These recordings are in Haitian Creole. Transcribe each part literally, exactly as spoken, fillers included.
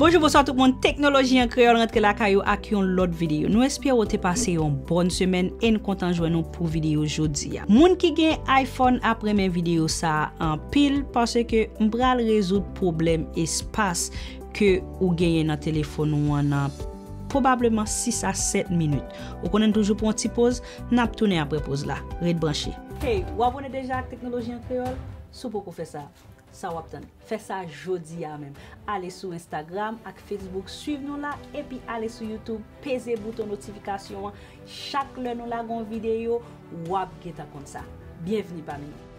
Bonjou, bonswa tout moun. Teknoloji an Kreyòl rantre lakay ou ak yon lòt videyo. Nou espere w te pase yon bòn semèn e n kontan jwenn nou pou videyo jodi a. Moun ki gen iPhone ap renmen videyo sa a anpil, paske m pral rezoud pwoblèm espas ke ou genyen nan telefòn ou an nan pwobableman sis a sèt minit. Ou konnen n toujou pran yon ti poz, n ap tounen apre poz la. Ret branche. Hey, ou abòne deja ak Teknoloji an Kreyòl? Si w poko fè sa, sa w ap tann? Fè sa jodi a menm. Ale sou Instagram ak Facebook, swiv nou la, epi ale sou YouTube, peze bouton notifikasyon an. Chak lè nou lage yon videyo, w ap gentan konn sa. Byenvni pami nou.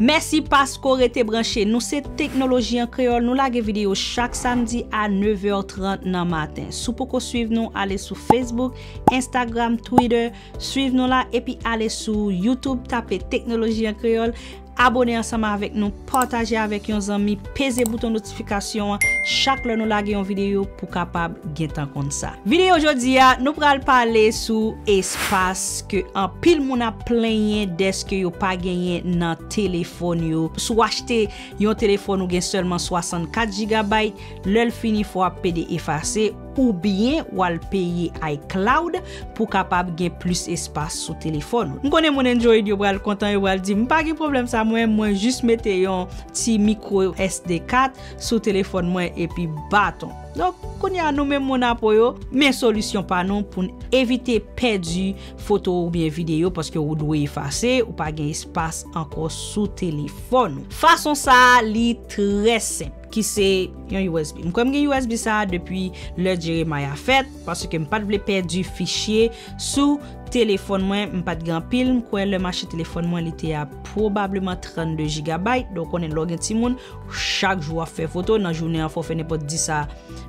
Mèsi paske w rete branche. Nou se Teknoloji an Kreyòl. Nou lage videyo chak samdi a nevè trant nan maten. Si w poko swiv nou, ale sou Facebook, Instagram, Twitter, swiv nou la, epi ale sou YouTube, tape Teknoloji an Kreyòl. Abòne ansanm avèk nou, pataje avèk yon zanmi, peze bouton notifikasyon an chak lè nou lage yon videyo pou w kapab gentan konn sa. Videyo jodi a, nou pral pale sou espas ke anpil moun ap plenyen dèske yo pa genyen nan telefòn yo. Si w achte yon telefòn ou gen sèlman swasannkat jigabayt, lè l fini fò w ap pede efase, oubyen w al peye iCloud pou w kapab gen plis espas sou telefòn ou. M konnen moun Android yo pral kontan, yo pral di, "M pa gen pwoblèm sa, mwen, mwen jis mete yon ti mikwo S D kat sou telefòn mwen epi baton." Donk, kounye a nou menm moun Apple yo, men solisyon pa nou pou n evite pèdi foto oubyen videyo paske ou dwe efase, ou pa gen espas ankò sou telefòn ou. Fason sa a, li trè senp, ki se yon U S B. M kwè m gen U S B sa a depi lè Jeremiah fèt, paske m pa t vle pèdi fichye sou telefòn mwen, m pa t gen anpil, m kwè lè m achte telefòn mwen, li te a pwobableman trannde jigabayt. Donk, konnen lè w gen timoun, chak jou w ap fè foto, nan jounen an, fò w fè nenpòt dis a,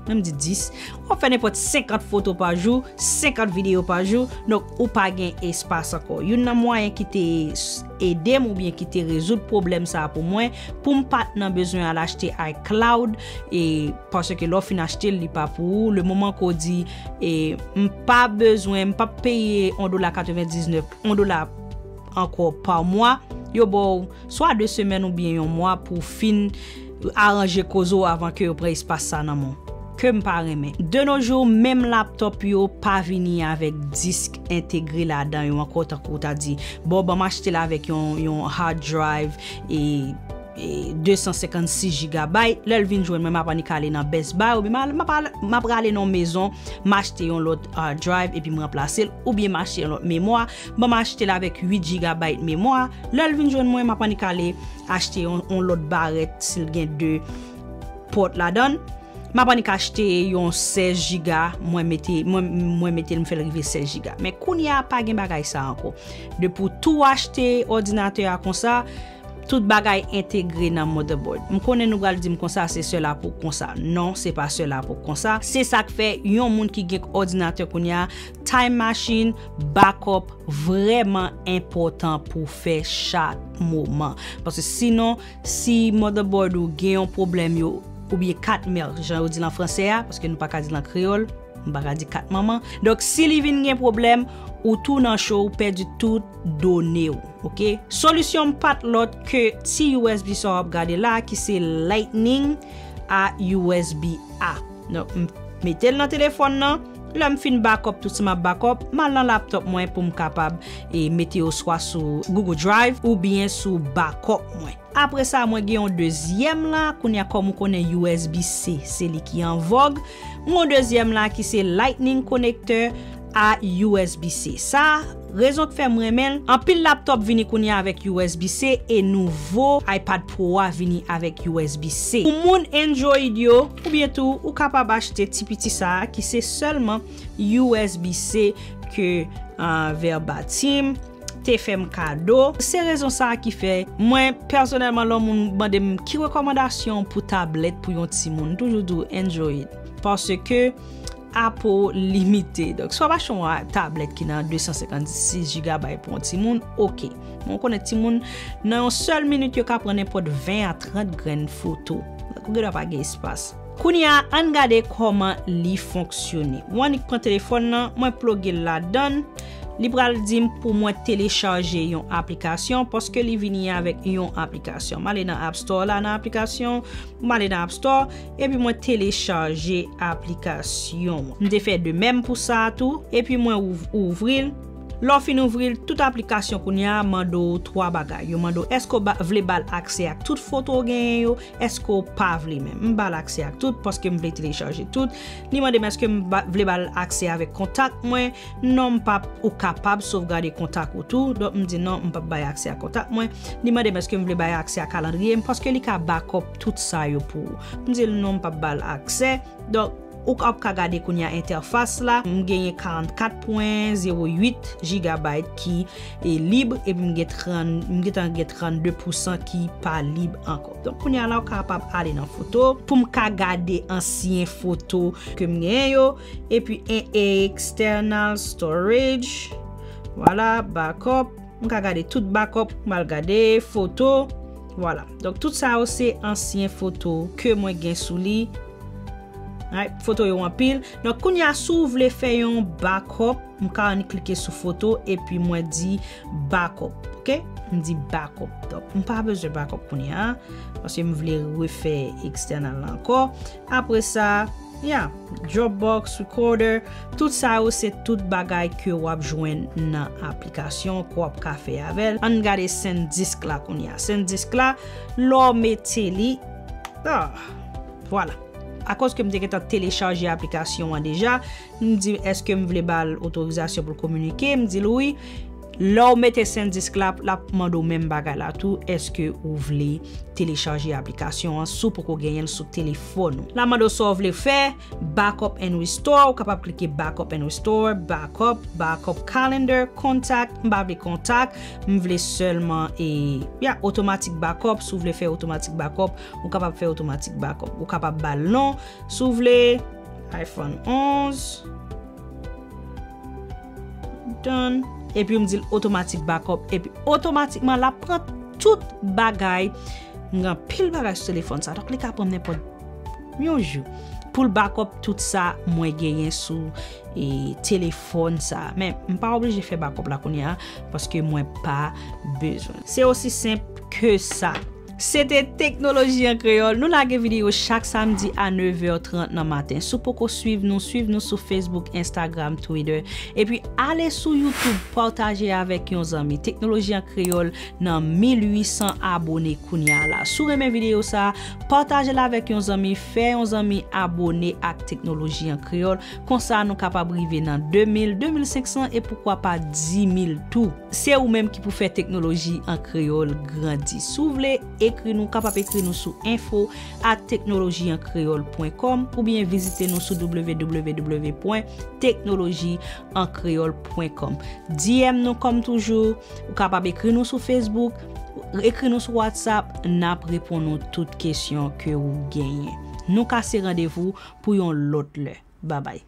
menm di dis, w ap fè nenpòt senkant foto pa jou, senkant videyo pa jou, donk ou pa gen espas ankò. Youn nan mwayen ki te s-, ede m oubyen ki te rezoud pwoblèm sa a pou mwen, pou m pa t nan bezwen al achte iCloud, e paske lè w fin achte l, li pa pou ou. Le moman ke w di, e, "M pa bezwen, m p ap peye yon dola katrevendiznèf, yon dola ankò pa mwa," yo ba w swa de semèn oubyen yon mwa pou w fin aranje koze w avan ke yo pran espas sa nan men w. Ke m pa renmen. De nos jours, menm laptop yo pa vini avèk disk entegre ladan yo ankò, tankou w ta di, "Bon, ban m achte l avèk yon, yon hard drive e, e de san senkannsis jigabayt." Lè l vin jwenn mwen, m ap annik ale nan Best Buy, oubyen m al-, m ap al-, m ap rale nan yon mezon, m achte yon lòt hard drive epi m ranplase l, oubyen m achte yon lòt memwa, ban m achte l avèk uit jigabayt memwa. Lè l vin jwenn mwen, m ap annik ale achte yon, yon lòt barèt, si l gen de pòt ladan l. M ap annik achte yon sèz jiga, mwen mete, mwen, mwen mete l, m fè l rive sèz jiga. Men kounye a, pa gen bagay sa ankò. Depi w tou achte òdinatè a konsa, tout bagay entegre nan motherboard. M konnen nou pral di m konsa, se sèl Apple k konsa. Non, se pa sèl Apple k konsa. Se sa k fè yon moun ki gen òdinatè kounye a, Time Machine, backup, vrèman enpòtan pou w fè chak moman. Paske sinon, si motherboard ou gen yon pwoblèm yo, oubyen kat mè, jan yo di l an fransè a, paske nou pa ka di l an kreyòl, m pa ka di kat manman. Donk, si li vin gen pwoblèm, ou tou nan cho, ou pèdi tout done w, oke? Solisyon m pa t lòt ke ti U S B sa w ap gade la, ki se Lightning a U S B A. Donk, m mete l nan telefòn nan. Lè m fin backup, tout sa m ap backup, m al nan laptop mwen pou m kapab, e, mete yo swa sou Google Drive oubyen sou backup mwen. Apre sa, mwen gen yon dezyèm la. Kounye a, kòm ou konnen, U S B C, se li ki an vòg. Mwen yon dezyèm la ki se Lightning connector a U S B C. Sa, rezon k fè m renmen l, anpil laptop vini kounye a avèk U S B C e nouvo iPad Pro a vini avèk U S B C. Pou moun Android yo, oubyen tou, ou kapab achte ti piti sa a ki se sèlman U S B C ke, ah, Verbatim te fè m kado. Se rezon sa a ki fè mwen, pèsonèlman, lè yon moun mande m ki rekòmandasyon pou tablèt pou yon timoun, m toujou di w Android. Paske Apple limite. Donk, si w ap achte yon tablèt ki nan de san senkannsis jigabayt pou yon timoun, oke. Men w konnen timoun, nan yon sèl minit, yo ka pran nenpòt ven a trant grenn foto. Donk, ou gendwa pa gen espas. Kounye a, ann gade kòman li fonksyone. Ou annik pran telefòn nan, mwen ploge l ladan l. Li pral di m pou mwen telechaje yon aplikasyon, paske li vini avèk yon aplikasyon. M ale nan App Store la, nan aplikasyon, m ale nan App Store, epi mwen telechaje aplikasyon an. M te fè de menm pou sa a tou, epi mwen ouv-, ouvri l. Lè w fin ouvri l, tout aplikasyon kounye a mande w twa bagay. Yo mande w, èske w ba, vle ba l aksè ak tout foto w genyen yo? Èske w pa vle menm? M ba l aksè ak tout, paske m vle telechaje tout. Li mande m èske m ba, vle ba l aksè avèk kontak mwen. Non, m p ap, ou kapab sovgade kontak ou tou. Donk, m di non, m p ap bay aksè ak kontak mwen. Li mande m èske m vle bay aksè a kalandriye m, paske li ka backup tout sa yo pou ou. M di l non, m p ap ba l aksè. Donk, ou ka, w ap ka gade kounye a entèfas la. M genyen karannkat pwen zewo uit gigabyte ki e lib, epi m gen trant, m gentan gen trannde pousan ki pa lib ankò. Donk, kounye a la, w kapab ale nan foto pou m ka gade ansyen foto ke m genyen yo, epi en external storage, vwala, backup, m ka gade tout backup, m al gade foto, vwala. Donk, tout sa yo se ansyen foto ke mwen gen sou li. Right, foto yo anpil. Donk, kounye a, si w vle fè yon backup, m ka annik klike sou foto, epi mwen di backup, oke? M di backup. Donk, m pa bezwen backup kounye a, paske m vle refè external la ankò. Apre sa, yeah, Dropbox, Recorder, tout sa yo se tout bagay ke w ap jwenn nan aplikasyon, ke w ap ka fè avè l. Ann gade SanDisk la kounye a. SanDisk la, lè w mete li, ah, vwala. Akoz ke m te gentan telechaje aplikasyon an deja, m di, èske m vle ba l otorizasyon pou l kominike? M di l wi. Lè w mete SanDisk la, l ap mande w menm bagay la tou, èske ou vle telechaje aplikasyon an si w poko genyen l sou telefòn ou? L ap mande w sa w vle fè, backup and restore, ou kapab klike backup and restore, backup, backup calendar, contact, m pa vle kontak, m vle sèlman, e, ya, automatic backup, si w vle fè automatic backup, ou kapab fè automatic backup. Ou kapab ba l non, si w vle, iPhone onz. Done. Epi m di l automatic backup. Epi otomatikman, l ap pran tout bagay. M gen anpil bagay sou telefòn sa. Donk, li ka pran m nenpòt yon jou pou l backup tout sa mwen genyen sou, e, telefòn sa. Men, m pa oblije fè backup la kounye a, paske mwen pa bezwen. Se osi senp ke sa. Se te Teknoloji an Kreyòl. Nou lage videyo chak samdi a nèf è trant nan maten. Si w poko swiv nou, swiv nou sou Facebook, Instagram, Twitter. Epi ale sou YouTube, pataje avèk yon zanmi. Teknoloji an Kreyòl nan mil uit san abone kounye a la. Si w renmen videyo sa, pataje l avèk yon zanmi, fè yon zanmi abone ak Teknoloji an Kreyòl. Konsa, nou kapab rive nan de mil, de mil senk san e poukwa pa di mil tou. Se ou menm ki pou fè Teknoloji an Kreyòl grandi. Si w vle ekri nou, w kapab ekri nou sou info at teknoloji an kreyòl pwen kòm oubyen vizite nou sou w w w pwen teknoloji an kreyòl pwen kòm. D M nou kòm toujou, ou kapab ekri nou sou Facebook, ekri nou sou WhatsApp, n ap reponn ou tout kesyon ke ou genyen. Nou kase randevou pou yon lòt lè. Babay.